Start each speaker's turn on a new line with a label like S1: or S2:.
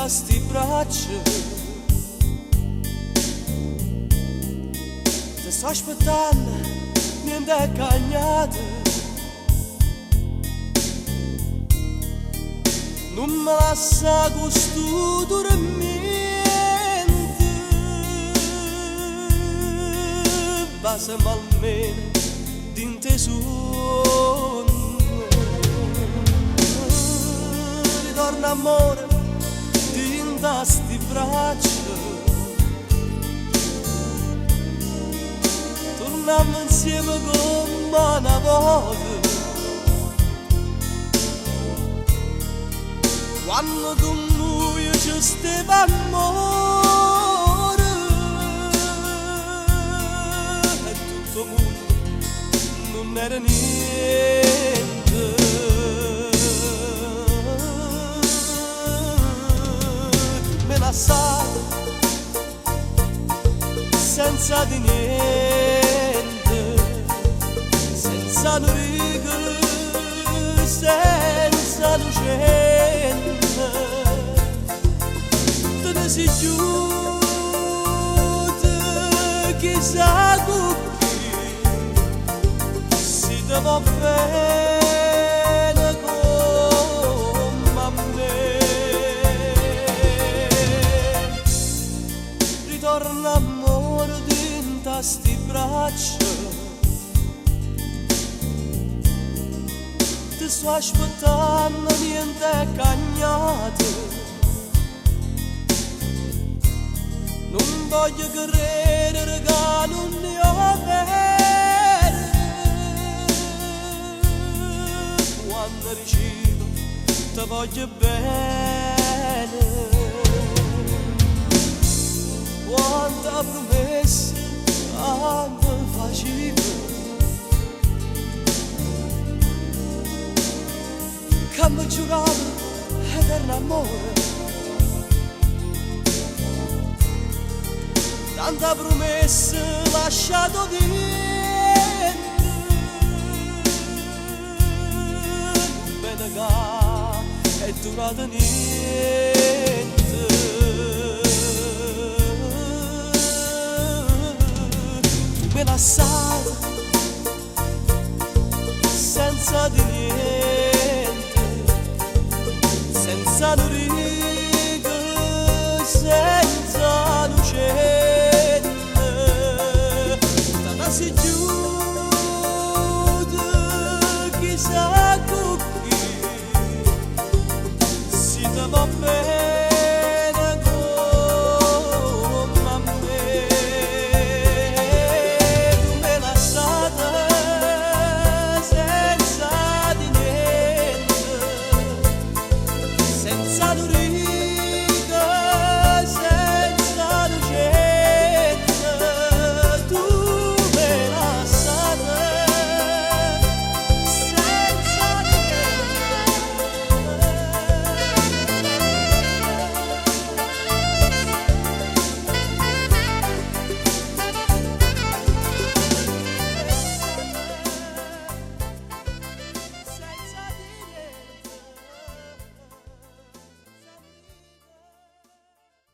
S1: dint'a sti braccia. Te sto aspettanno, niente è cagnato. Nun me lassà cu stu turmiento. Vasame almeno dint' 'e suonne. Ritorna ammore dint'a sti braccia. Turnammo 'nsieme comm' a 'na vota. Quanno cu nuje ce steva ammore e tutto 'o munno nun era niente. Me lassato senza di niente, senza nu rigo, senza nu cenno. Te ne si ghiuta chissà cu chi, si te vo bene comm' a me. Ritorna ammore dint'a sti braccia. Te sto aspettanno, niente è cagnato. Nun voglio credere ca nun è overo. Quanno dicive te voglio bene. Quanta prumesse ca me facive. Ca me giurave eterno ammore. Tanta prumesse lasciate 'o viento. Nu bene ca è durato niente.